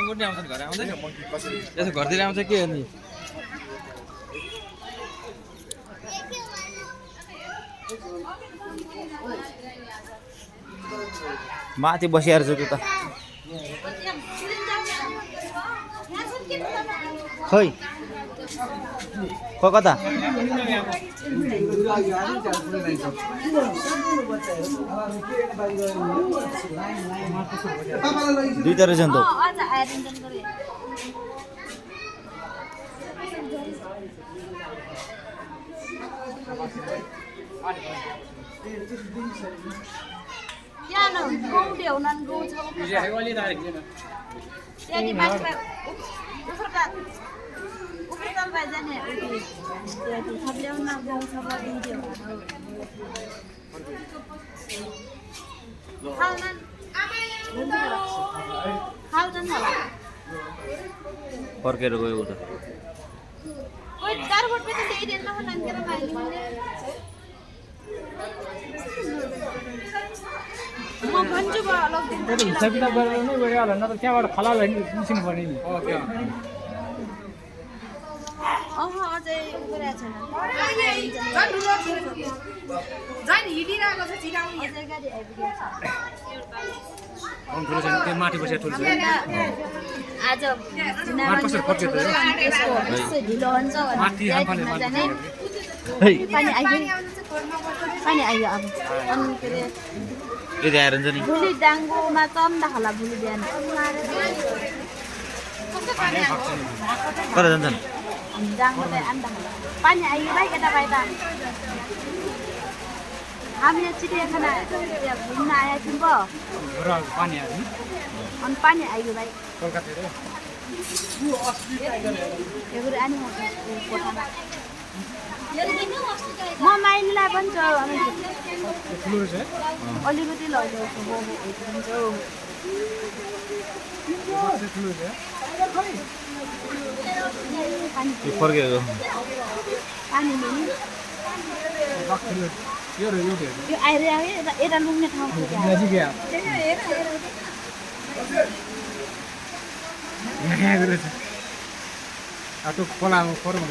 पनि आउँछन् घर आउँदैन यसो घरतिर आउँछ के अनि माथि बसिएर छु त खै कता दुईटा रहेछ नि त फर्केर गयो उता हिसाब किताब गरेर नै गयो होला न त त्यहाँबाट खलाल निस्किनु पर्ने नि माथि बसेर ठुलो आज पानी आयो अब अनि के अरे यदि आएर हुन्छ नि भोलि डाङ्गोमा चम्दा होला भोलि बिहान कता जान्छन् डाङ्गोलाई आन्दा होला पानी आयो भाइ यता बाहिर हामी यहाँ चिडियाखाना घुम्न आएका थियौँ भयो पानी आयो अनि पानी आयो भाइ कलकत्ता म माइलीलाई पनि छ अलिकति लैजाउँछु फर्केको पानी यो आइरह्यो यता लुग्ने ठाउँ आटो खोलामा फर्म